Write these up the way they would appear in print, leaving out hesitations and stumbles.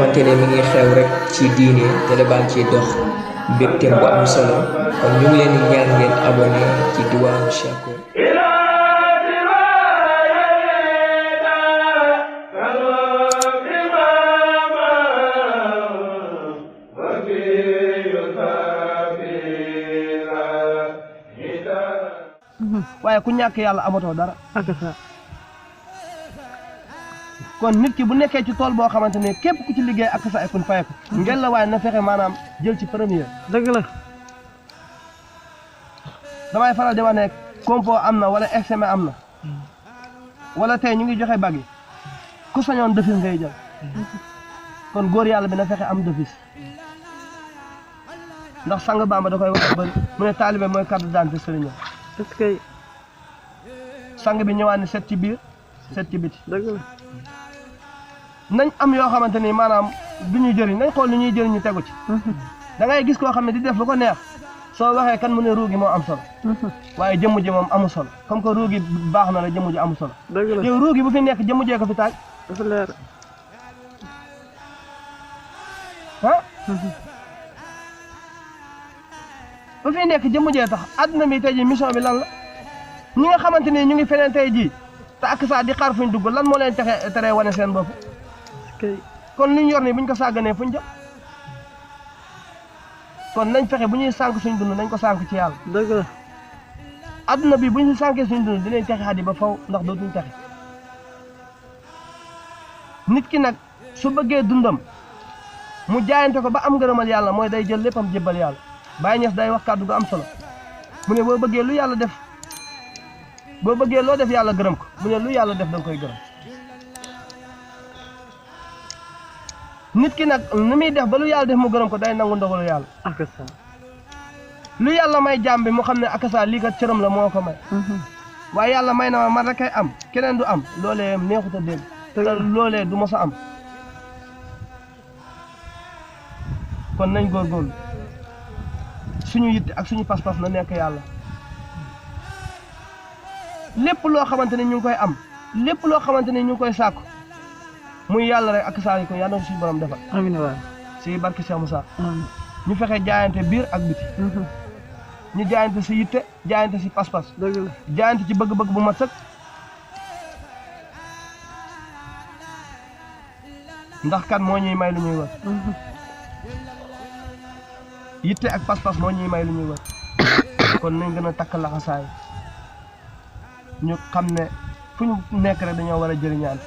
xamante ne mi ngi xew rek ci diine télé baa ngi ciy dox mbégteem bu am solo kon ñu ngi leen di ñaan ngeen abonné ci Diwaanu Chakour. waaye ku ñàkk yàlla amatoo dara kon nit ki bu nekkee ci tool boo xamante ne képp ku ci liggéey ak sa ay kun fayeku ngeen la waaye na fexe maanaam jël ci première dëgg la damay faral di wax ne compo am na wala examen am na wala tey ñu ngi joxe bag yi ku sañoon defis ngay jël kon góor yàlla bi na fexe am defis ndax sang Bamba da koy wax bëri mu ne taalibe mooy carte d'identité sëriñ est-ce que sang bi ñëwaat ni set ci biir set ci biti dëgg la nañ am yoo xamante ni maanaam du ñuy jëriñ nañ xool ni ñuy jëriñ ñu tegu ci da ngay gis koo xam ne di def lu ko neex soo waxee kan mu ne ruugi moo am solo waaye jëmm ji moom amu solo comme que ruugi baax na la jëmm ji amu solo dëgg la yow ruugi bu fi nekk jëmm jee ko fi taaj dafa leer ah bu fi nekk jëmm jee tax àdduna bi tey ji mission bi lan la ñi nga xamante ni ñu ngi feneen tey jii te ak saa di xaar fuñ dugg lan moo leen teree wane seen bopp kon li ñu yor nii buñ ko sàgganee fuñ jëm kon nañ fexe bu ñuy sànq suñ dund nañ ko sànq ci yàlla dëgg la adduna bi bu ñu sànkee suñ dund dinañ texe xadi ba faw ndax dootuñ texe nit ki nag su bëggee dundam mu jaayante ko ba am ngërëmal yàlla mooy day jël léppam jébbal yàlla Baye Niass day wax kàddu gu am solo mu ne boo bëggee lu yàlla def boo bëggee loo def yàlla gërëm ko mu ne lu yàlla def danga koy gërëm nit ki nag ni muy def ba lu yàlla def mu gërëm ko day nangu ndogalu yàlla akasa lu yàlla may jaam bi mu xam ne akasa lii kat cëram la moo ko may waaye yàlla may na ma man rek kay am keneen du am loolee neexut a dégg te loolee du mos a am kon nañ góorgóorlu suñu yitte ak suñu pas-pas na nekk yàlla lépp loo xamante ne ñu ngi koy am lépp loo xamante ne ñu ngi koy sàkku muy yàlla rek ak saa yi ko yàlla na suñu borom defal amiin waay si barke Cheikh Moussa ñu fexe jaayante biir ak biti ñu jaayante si yitte jaayante si pas-pas dëgg la jaayante ci bëgg-bëgg bu mat sëkk ndax kan moo ñuy may lu ñuy wër yitte ak pas-pas moo ñuy may lu ñuy wër kon nañ gën a takk laxasaay ñu xam ne fu ñu nekk rek dañoo war a jëriñaan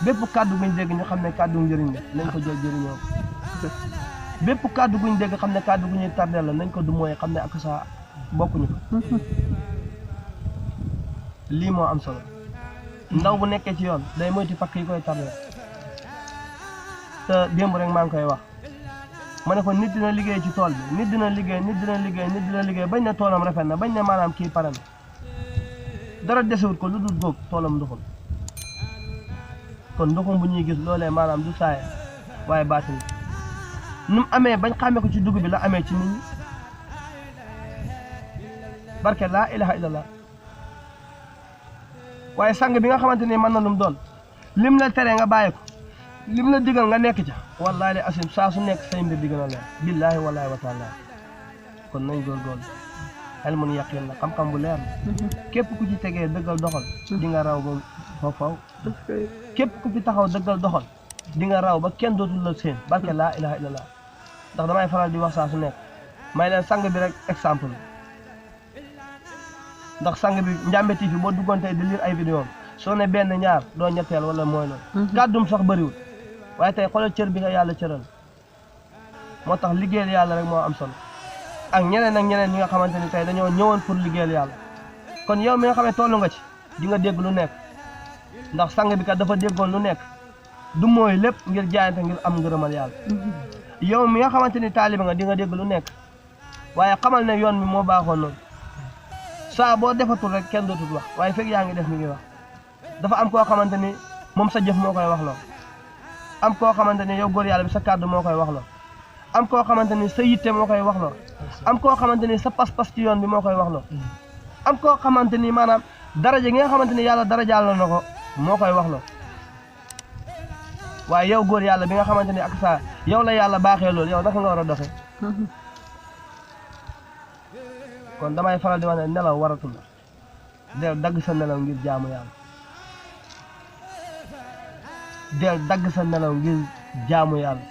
bépp kàddu guñ dégg ñu xam ne kàddu njëriñ la nañ ko jël jëriñoo bépp kàddu guñ dégg xam ne kàddu gu ñuy tardeel la nañ ko du mooy xam ne ak sa bokkuñu ko lii moo am solo ndaw bu nekkee ci yoon day moytu fakk yi koy tardeel te démb rek maa ngi koy wax ma ne ko nit dina liggéey ci tool bi nit dina liggéey bañ ne toolam rafet na bañ ne maanaam kii pare na dara desewut ko lu dul góob toolam nduxum kon nduxum bu ñuy gis loolee maanaam du saaye waaye baatin nu mu amee bañ xàmmee ko ci dugub bi la amee ci nit ñi barke laa ilaha illallah waaye sang bi nga xamante ni mën na lu mu doon lim la tere nga bàyyi ko lim la digal nga nekk ca wallaahi de asim saa su nekk say mbir di gën a leer billaahi wallaahi wa taala kon nañ góorgóorlu xel mun yaqin la xam-xam bu leer la képp ku ci tegee dëggal doxal di nga raw ba faw képp ku fi taxaw dëggal doxal di nga raw ba kenn dootul la seen barke laa ilaha illallah ndax damay faral di wax saa su nekk may leen sang bi rek exemple ndax sang bi Ndiamé TV boo duggoon tey di lire ay vidéo soo ne benn ñaar doo ñetteel wala mooy loolu kàddum sax bëriwul waaye tey xoolal cër bi nga yàlla cëral moo tax liggéeyal yàlla rek moo am solo ak ñeneen ñi nga xamante ni tey dañoo ñëwoon pour liggéeyal yàlla kon yow mi nga xam ne tollu nga ci di nga dégg lu nekk ndax sang bi kat dafa déggoon lu nekk du mooy lépp ngir jaayante ngir am ngërëmal yàlla yow mi nga xamante ni taalibe nga di nga dégg lu nekk waaye xamal ne yoon mi moo baaxoon noonu saa boo defatul rek kenn dootul wax waaye fekk yaa ngi def mi ngi wax dafa am koo xamante ni moom sa jëf moo koy wax loo am koo xamante ni yow góor yàlla bi sa kàddu moo koy wax loo am koo xamante ni sa yitte moo koy wax loo am koo xamante ni sa pas-pas ci yoon bi moo koy wax loo am koo xamante ni maanaam daraja gi nga xamante ni yàlla darajaal na ko moo koy wax loo waaye yow góor yàlla bi nga xamante ni ak saa yow la yàlla baaxee loolu yow naka nga war a doxee kon damay faral di wax ne nelaw waratul la del dagg sa nelaw ngir jaamu yàlla del dagg sa nelaw ngir jaamu yàlla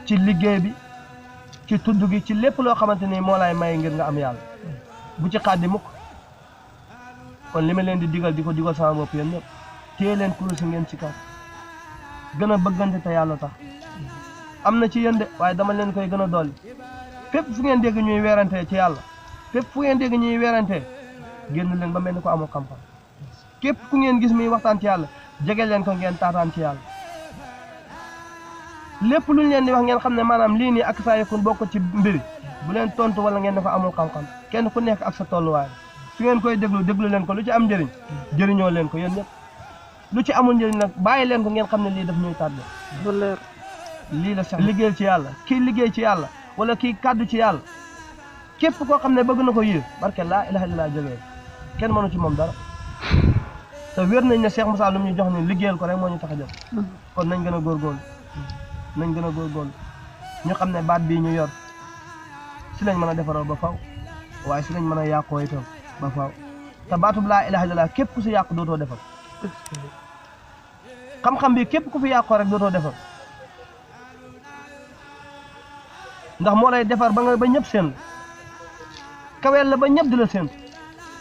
ci liggéey bi ci tudd gi ci lépp loo xamante ni moo lay may ngir nga am yàlla bu ci xaddi mukk kon li ma leen di digal di ko digal sama bopp yéen ñëpp téye leen kurus ngeen ci kaw gën a bëggante te yàlla tax am na ci yéen de waaye dama leen koy gën a dolli fépp fu ngeen dégg ñuy weerante ci yàlla fépp fu ngeen dégg ñuy weerante génn leen ba mel ni ko amul xam-xam képp ku ngeen gis muy waxtaan ci yàlla jege leen ko ngeen taataan ci yàlla lépp luñ leen di wax ngeen xam ne maanaam lii nii ak saa yëkkun bokk ci mbiri bu leen tontu wala ngeen ne ko amul xam-xam kenn ku nekk ak sa tolluwaay su ngeen koy déglu leen ko lu ci am njëriñ jëriñoo leen ko yéen ñëpp lu ci amul njëriñ nag bàyyi leen ko ngeen xam ne lii daf ñuy tàgge bu leer lii la sax liggéey ci yàlla kii liggéey ci yàlla wala kii kàddu ci yàlla képp koo xam ne bëgg na ko yiir barke laa ilaha illallah jógee kenn mënu ci moom dara te wér nañ ne Cheikh Moussa lu mu ñu jox ni liggéeyal ko rek moo ñu tax a jóg kon nañ gën a góorgóorlu nañ gën a góorgóorlu ñu xam ne baat bii ñu yor si lañ mën a defaroo ba faw waaye si lañ mën a yàqoo itam ba faw te baatub laa ilaha illallah képp ku si yàqu dootoo defar xam-xam bi képp ku fi yàqoo rek dootoo defar ndax moo lay defar ba nga ba ñëpp seen kaweel la ba ñëpp di la seen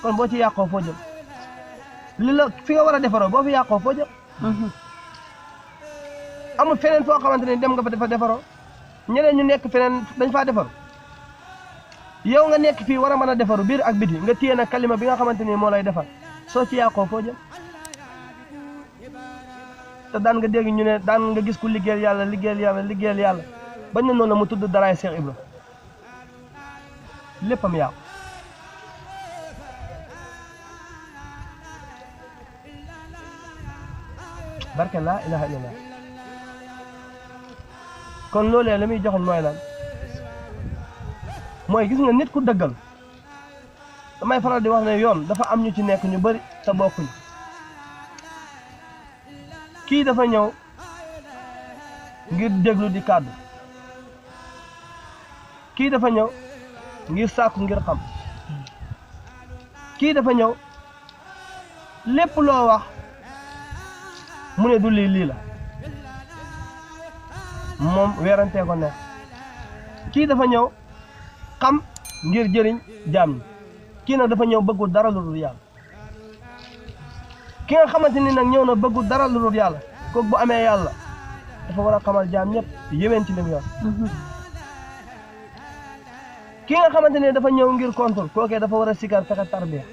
kon boo ci yàqoo foo jëm li la fi nga war a defaroo boo fi yàqoo foo jëm amul feneen foo xamante ne dem nga fa dafa defaroo ñeneen ñu nekk feneen dañ faa defaru yow nga nekk fii war a mën a defaru biir ak biti nga téye nag kalima bi nga xamante ni moo lay defar soo ci yàqoo foo jëm te daan nga dégg ñu ne daan nga gis ku liggéeyal yàlla bañ na noonu la mu tudd daraay Cheikh Ibra léppam yàqu barke laa ilaha illallah kon loolee la muy joxoñ mooy lan mooy gis nga nit ku dëggal damay faral di wax ne yoon dafa am ñu ci nekk ñu bari te bokkuñ kii dafa ñëw ngir déglu di kàddu kii dafa ñëw ngir sàkku ngir xam kii dafa ñëw lépp loo wax mu ne du lii la moom weerantee ko nekk kii dafa ñëw xam ngir jëriñ jaam ñi kii nag dafa ñëw bëggul dara lu dul yàlla ki nga xamante ni nag ñëw na bëggul dara lu dul yàlla kooku bu amee yàlla dafa war a xamal jaam ñëpp yéwén ci lim yor ki nga xamante ni dafa ñëw ngir contrôle kookee dafa war a sikar fexe tarbiya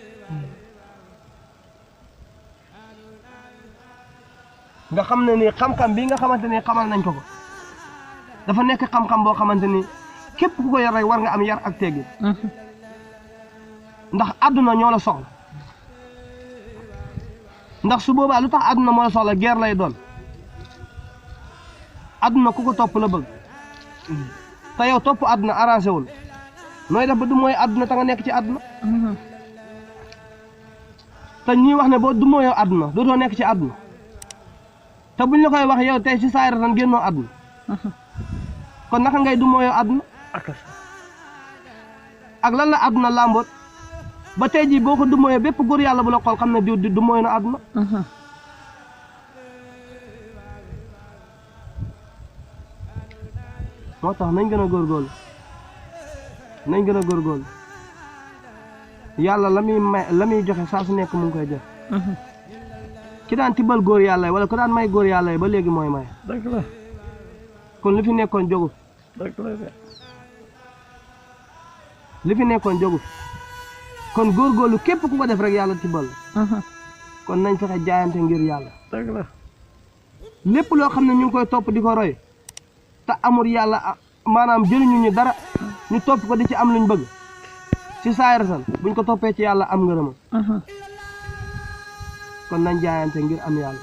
nga xam ne ni xam-xam bi nga xamante ni xamal nañ ko dafa nekk xam-xam boo xamante ni képp ku ko yar rek war nga am yar ak teggin ndax àdduna ñoo la soxla ndax su boobaa lu tax àdduna moo la soxla guerre lay doon àdduna ku ko topp la bëgg te yow topp àdduna arrangé wul nooy def ba du mooy àdduna te nga nekk ci àdduna te ñuy wax ne boo du mooyoo àdduna dootoo nekk ci àdduna te buñ la koy wax yow tey ci saayra tan génnoo àdduna kon naka ngay du mooyoo àdduna ak lan la àdduna làmboot ba tey jii boo ko du mooyoo bépp góor yàlla bu la xool xam ne diw du mooy na àdduna moo tax nañ gën a góorgóorlu nañ gën a góorgóorlu yàlla la muy joxe saa su nekk mu ngi koy jox ki daan tibbal góor yàlla yi wala ku daan may góor yàlla yi ba léegi mooy may dëgg la kon li fi nekkoon jógu dëgg la de li fi nekkoon jógu kon góorgóorlu képp ku ko def rek yàlla tibbal kon nañ fexe jaayante ngir yàlla dëgg la lépp loo xam ne ñu ngi koy topp di ko roy te amul yàlla maanaam jëriñu ñu dara ñu topp ko di ci am luñ bëgg ci saayrasan buñ ko toppee ci yàlla am ngërëmam kon nañ jaayante ngir am yàlla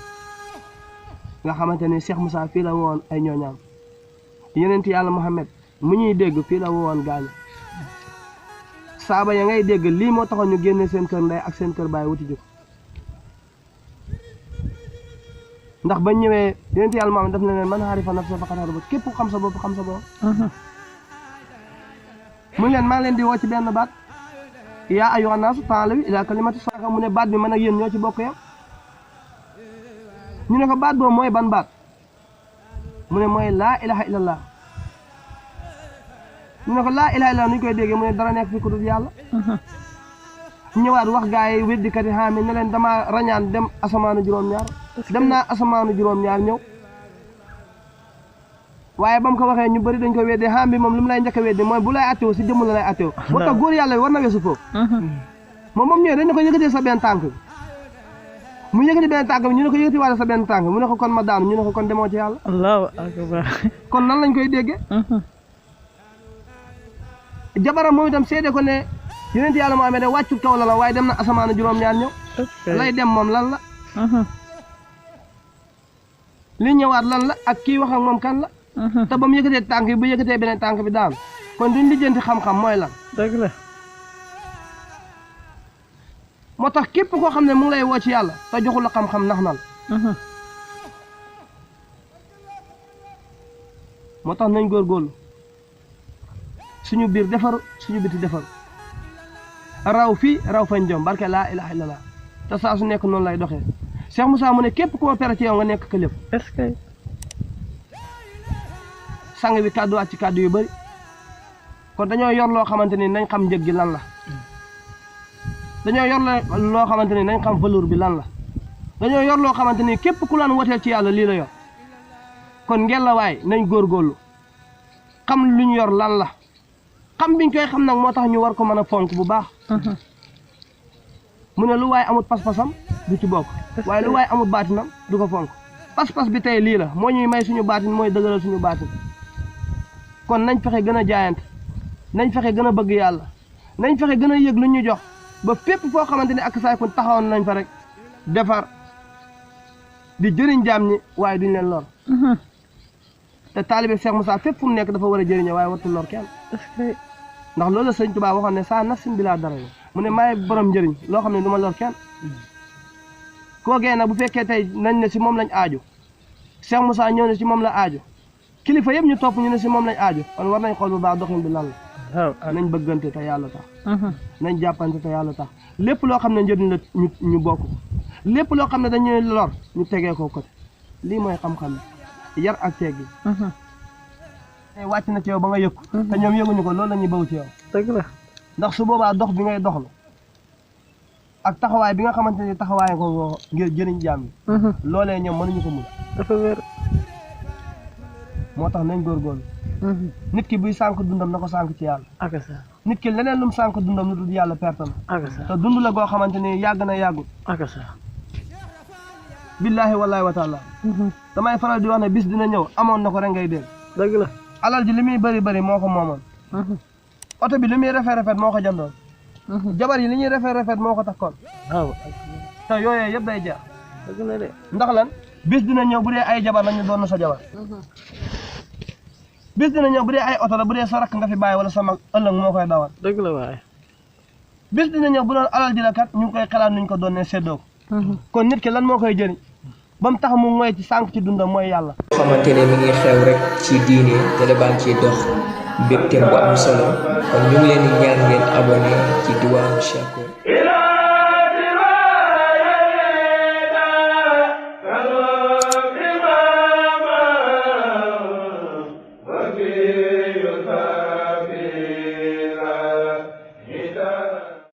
nga xamante ne Cheikh Moussa fii la woon ay ñooñaam yeneen yàlla Muhammad mu ñuy dégg fii la woon gaañ saaba ya ngay dégg lii moo taxoon ñu génne seen kër ndey ak seen kër baay wuti jóg ndax bañ ñëwee yonent yàlla maam daf na leen man xaarifa nafsa faqad haraba képp ku xam sa bopp xam sa bopp mu leen maa leen di woo ci benn baat yaa ayyuhan naas ta'aalaw ilaa kalimati sawa mu ne baat bi man ak yéen ñoo ci bokk yam ñu ne ko baat boobu mooy ban baat mu ne mooy laa ilaha illallah ñu ne ko laa ilaha illallah nu ñu koy déggee mu ne dara nekk fi ku dul yàlla ñëwaat wax gaa yi weddikat yi xaami ne leen dama rañaan dem asamaanu juróom-ñaar dem naa asamaanu juróom-ñaar ñëw waaye ba mu ko waxee ñu bëri dañ ko weddee xaam bi moom lu mu lay njëkk a weddee mooy bu lay attewoo si jëmm la lay attewoo moo tax góor yàlla bi war na weesu foofu moom ñëwee dañ ne ko yëkkatee sa benn tànk bi mu yëkkati benn tànk bi ñu ne ko yëkkati waale sa benn tànk bi mu ne ko kon ma daanu ñu ne ko kon demoo ci yàlla allahu akbar kon nan lañ koy déggee jabaram moom itam seede ko ne yonent yàlla moo amee de wàccu kaw la waaye dem na asamaanu juróom-ñaar ñëw lay dem moom lan la li ñëwaat lan la ak kii wax ak moom kan la te ba mu yëkkatee tànk bi bu yëkkatee beneen tànk bi daan kon duñ lijjanti xam-xam mooy lan dëgg la moo tax képp koo xam ne mu ngi lay woo ci yàlla te joxul la xam-xam nax na la moo tax nañ góorgóorlu suñu biir defaru suñu biti defaru raw fii raw fañ jom barke laa ilaha illallah te saa su nekk noonu lay doxee Cheikh Moussa mu ne képp ku ma pere ci yow nga nekk këlëf est-ce que sang bi kàddu ci kàddu yu bëri kon dañoo yor loo xamante ni nañ xam njëg gi lan la dañoo yor loo xamante ni nañ xam valeur bi lan la dañoo yor loo xamante ni képp ku laan woteel ci yàlla lii la yor kon ngelawaay nañ góorgóorlu xam lu ñu yor lan la xam biñ koy xam nag moo tax ñu war ko mën a fonk bu baax mu ne lu waay amut pas-pasam du ci bokk waaye lu waay amut baatinam du ko fonk pas-pas bi tey lii la moo ñuy may suñu baatin mooy dëgëral suñu baatin kon nañ fexe gën a jaayante nañ fexe gën a bëgg yàlla nañ fexe gën a yëg lu ñu jox ba fépp foo xamante ni ak saay kun taxawoon nañ fa rek defar di jëriñ jaam ñi waaye duñ leen lor te taalibe Cheikh Moussa fépp fu mu nekk dafa war a jëriñoo waaye wartul lor kenn ndax loolu la sëñ Tuubaa waxoon ne saa nafsin bi laa dara mu ne maay borom njëriñ loo xam ne du ma lor kenn koogee nag bu fekkee tey nañ ne si moom lañ aaju Cheikh Moussa ñëw ne si moom la aaju kilifa yëpp ñu topp ñu ne si moom lañ aaju kon war nañ xool bu baax doxin bi lan la nañ bëggante te yàlla tax nañ jàppante te yàlla tax lépp loo xam ne njëriñ la ñu bokk lépp loo xam ne dañuy lor ñu tegee ko côté lii mooy xam-xam yar ak teggi wàcc na ci yow ba nga yëg te ñoom yëguñu ko loolu la ñuy baw ci yow dëgg la ndax su boobaa dox bi ngay dox la ak taxawaay bi nga xamante ni taxawaay ko ngir jëriñ jaam yi loolee ñoom mënuñu ko mun dafa wér moo tax nañ góorgóorlu nit ki buy sànq dundam na ko sànq ci yàlla ak sa nit ki leneen lu mu sànq dundam lu dul yàlla perte na ak sa te dund la goo xamante ni yàgg na yàggul ak sa billaahi wallaahi wa taala damay faral di wax ne bis dina ñëw amoon na ko rek ngay dégg dëgg la alal ji li muy bëri bëri moo ko moomoon oto bi li muy rafet moo ko jëndoon jabar yi li ñuy rafet moo ko takkoon waaw te yooyee yëpp day jeex dëgg la de ndax lan bis dina ñëw bu dee ay jabar lañu doon na sa jabar bis dina ñëw bu dee ay oto la bu dee sa rakk nga fi bàyyi wala sa mag ëllëg moo koy dawal dëgg la waaye bis dina ñëw bu doon alal ji la kat ñu ngi koy xalaat nuñ ko doon ne séddoo ko kon nit ki lan moo koy jëriñ ba mu tax mu ngoy ci sànq ci dundam mooy yàlla xamante ne mi ngi xew rek ci diine Télé baa ngi ciy dox mbégteem bu am solo kon ñu ngi leen di ñaan ngeen abonné ci Diwaanu Shakoor You're